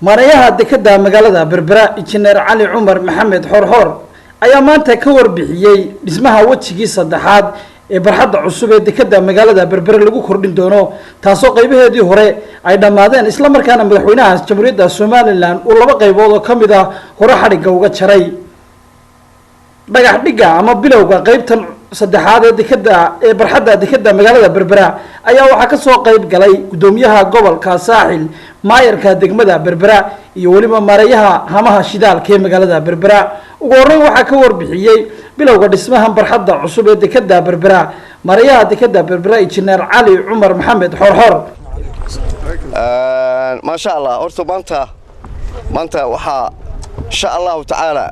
Maareeyaha dekeda magaalada Berbera, Injineer Cali Cumar Maxamed Xorxoor, ayaa maanta ka warbixiyey dhismaha wejigii saddexaad ee barxadda cusub ee dekeda magaalada Berbera lagu kordhin doono, taasoo qaybaheedii hore ay dhammaadeen, isla markaana madaxweynaha Jamhuuriyadda Somaliland uu laba qaybood oo ka mid ah hore xadhigga uga jaray. Dhagax dhigga ama bilowga qaybtan saddexaad ee dekeda ee barxadda dekeda magaalada Berbera ayaa waxaa kasoo qayb galay guddoomiyaha gobolka Saaxil, maayarka degmada Berbera iyo weliba maareeyaha hamaha shidaalka ee magaalada Berbera. Ugu horreyn waxaa ka warbixiyey bilowga dhismahan barxadda cusub ee dekeda Berbera maareeyaha dekeda Berbera, Injineer Cali Cumar Maxamed Xorxor. Maasha Allah, horta maanta waxaa, insha Allahu tacaala,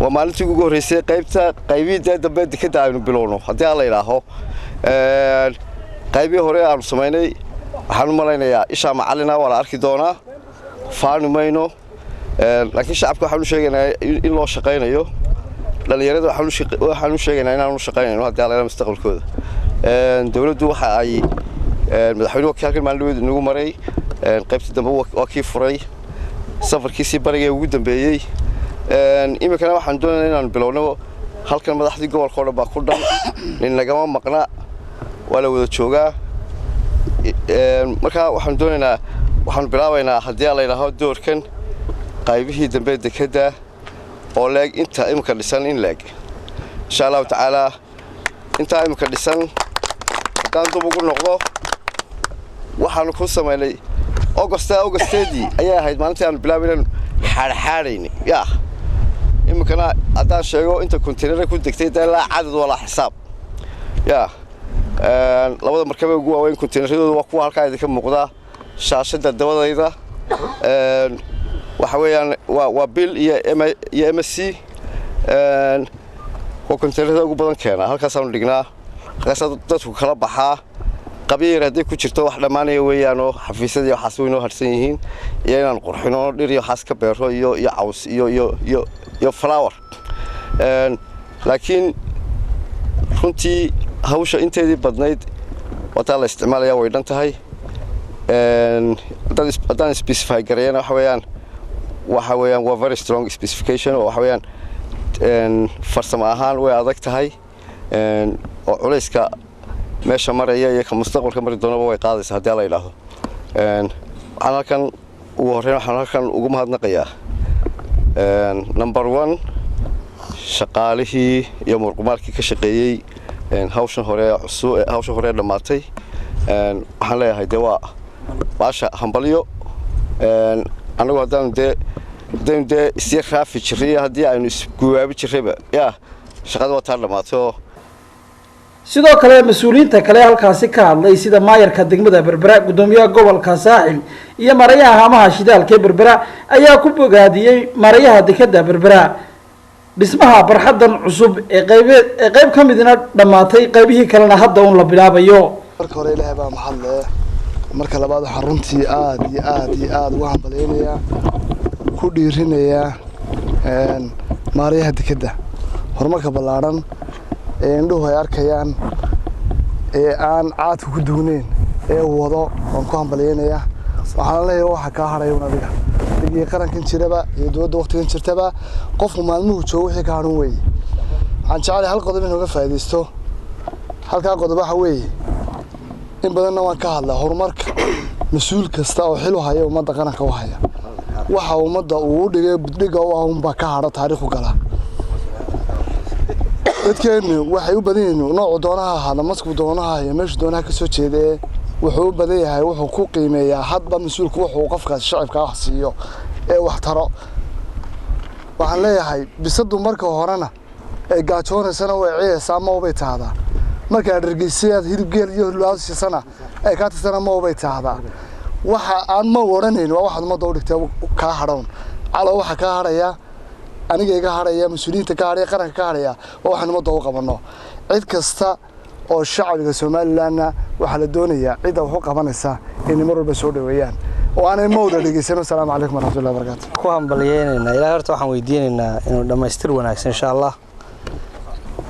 waa maalintii ugu horreysay qaybta qaybihii dee dambe dekadda aynu bilowno, haddii aan la idhaaho. Qaybihii hore aanu samaynay waxaan u malaynayaa ishaa macallina waa la arki doonaa, faani mayno, laakiin shacabka waxaan u sheegaynaa in loo shaqaynayo. Dhallinyarada waxaan u sheegaynaa inaanu shaqaynayno, haddii aan la idhaho, mustaqbalkooda. Dowladdu waxa ay madaxweynuhu halkan maalin dhaweed inagu maray, qaybtii dambe waa kii furay safarkiisii bariga ee ugu dambeeyey. Iminkana waxaan doonaynaa inaanu bilowno. Halkan madaxdii gobolka oo dhan baa ku dhan, nin nagama maqna, waa la wada joogaa. Marka waxaan doonaynaa, waxaanu bilaabaynaa, haddii aan la yidhaaho, doorkan qaybihii dambe dekedda oo leeg inta iminka dhisan in leeg, insha Allahu tacaala. Intaa iminka dhisan haddaan dub ugu noqdo, waxaanu ku samaynay Augusta, Augusteedii ayay ahayd maalintii aanu bilaabay inaanu xaadxaadhayni yaa. Iminkana haddaan sheego inta kontaynara ku degtay, dee laa cadad walaa xisaab yaa. Labada markabe ugu waaweyn konteynaradooda waa kuwa halkaa idinka muuqda shaashadda dabadayda. Waxa weeyaan waa Bil iyo MSC, waa konteynarada ugu badan keena. Halkaasaanu dhignaa, halkaasaa dadku kala baxaa. Qabyo yar hadday ku jirto wax dhammaanaya weeyaanoo xafiisyadii waxaas way noo harsan yihiin, iyo inaan qurxino, dhir iyo waxaas ka beero, iyo caws iyo flower. Laakiin runtii hawsha inteedii badnayd wataa la isticmaalaya, way dhan tahay. Haddaan specify gareeyana, waxa weeyaan waa very strong specification oo waxa weeyaan farsamo ahaan way adag tahay, oo culayska meesha maraya iyo ka mustaqbalka mari doonaba way qaadaysa, haddii la yidhaahdo. Waxaan halkan ugu horreyn waxaan halkan ugu mahadnaqayaa, number one, shaqaalihii iyo murqumaalkii ka shaqeeyey hawshan hore cusub, hawshan hore dhammaatay. Waxaan leeyahay dee waa baasha hambalyo. Annagu haddaynu dee isya raafi jirray, haddii aynu isguwaabi jirrayba, yaa shaqada waa taa dhammaatay oo Sidoo kale mas-uuliyiinta kale halkaasi ka hadlay, sida maayarka degmada Berbera, guddoomiyaha gobolka Saaxil iyo mareeyaha haamaha shidaalka ee Berbera, ayaa ku bogaadiyey mareeyaha dekeda Berbera dhismaha barxaddan cusub ee qaybe ee qayb ka midna dhammaatay, qaybihii kalena hadda uun la bilaabayo. Marka hore Ilaahay baa mahad leh. Marka labaad waxaan runtii aad iyo aad iyo aada uga hambalyaynayaa, ku dhiirinayaa maarayaha dekedda horumarka ballaadhan ee indhuhu ay arkayaan ee aan caadka ku dugnayn ee wado. Waan ku hambalyaynayaa. Waxaan leeyahay waxa kaa hadhay un adiga adigii qarankan jiraba iyo dowladda waqtigan jirtaba, qofku maalmuhu joogo wixii ka hadhan weeye. Waxaan jecelahay hal qodob inooga faa'iidaysto. Halkaa qodob waxa weeye, in badanna waan ka hadlaa, horumarka mas-uul kasta oo xil u haya ummadda qaranka u haya, waxa ummadda uu u dhigay buddhiga u ah unbaa ka hadho, taariikhu galaa. Dadkeennu waxay u badan yihiin noocu doonaha ahaada, masku doonaha iyo meeshu doonaha ka soo jeeda, ee wuxuu u badan yahay, wuxuu ku qiimeeyaa hadba mas-uulku wuxuu qofkaas shacibkaa wax siiyo ee wax taro. Waxaan leeyahay bisadu marka horena ay gaajoonaysana way ciyaysaa, ma ubay tahdaa. Markaa dhargeysayaad hilib geel iyo hulaad siisana ay kaa tisana, ma ubay tahdaa. Waxa aan ma odhanayn waa waxaad ummadda u dhigtay kaa hadhown calo. Waxa kaa hadhaya, aniga iga hadhaya, mas-uuliyiinta ka hadhaya, qaranka ka hadhaya, waa waxaan ummadda u qabanno. Cid kasta oo shacbiga Somalilandna waxaa la doonayaa cidda wax u qabanaysa inay mar walba soo dhaweeyaan oo aanay mawda dhegeysan. Wasalaamu calaykum waraxmatullahi wabarakaatu. Ku hambalyeynaynaa. Ilahay horta waxaan weydiinaynaa inuu dhammaystir wanaagsan, insha Allah,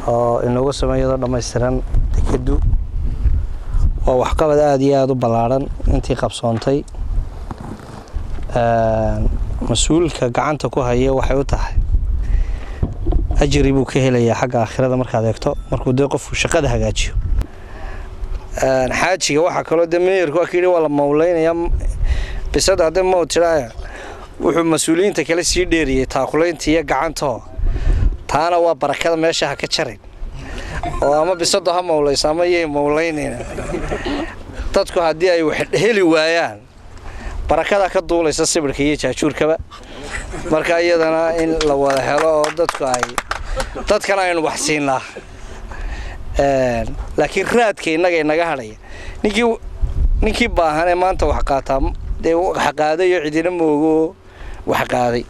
oo inoogu sameeyo iyadoo dhammaystiran. Dekeddu waa waxqabad aada iyo aada u ballaadhan intii qabsoontay. Mas-uulka gacanta ku haya waxay u tahay ajri buu ka helayaa xagga aakhirada markaad eegto, markuu dee qofku shaqada hagaajiyo. Xaajiga waxaa kaloo dee meeyarku waa ka yidhi waa la mawlaynayaa bisada haddee maw tidhaaya, wuxuu mas-uuliyiinta kale sii dheeriyey taakulaynta iyo gacantoo, taana waa barakada meesha ha ka jarin oo ama bisado ha mawlayso ama yay mawlaynayna. Dadku haddii ay wax heli waayaan, barakada ka duulaysa sibirka iyo jaajuurkaba. Marka iyadana in la wada helo oo dadku ay dadkana aynu wax siinaa, laakiin raadka innaga inaga hadhaya, ninkii baahan ee maanta wax qaataa dee wax qaadayo, cidina moogo wax qaaday,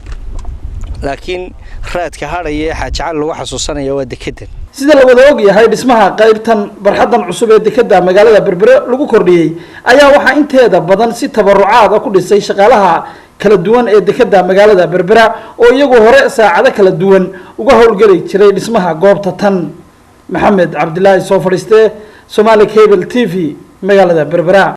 laakiin raadka hadhaya ee Xaaji Cali lagu xasuusanaya waa dekedan. Sida la wada og yahay, dhismaha qaybtan barxaddan cusub ee dekeda magaalada Berbere lagu kordhiyey ayaa waxaa inteeda badan si tabarucaada ku dhisay shaqaalaha kala duwan ee dekeda magaalada Berbera, oo iyagu hore saacado kala duwan uga howlgeli jiray dhismaha goobta tan. Maxamed Cabdilaahi soo fadhiiste, Somali Cable TV, magaalada Berbera.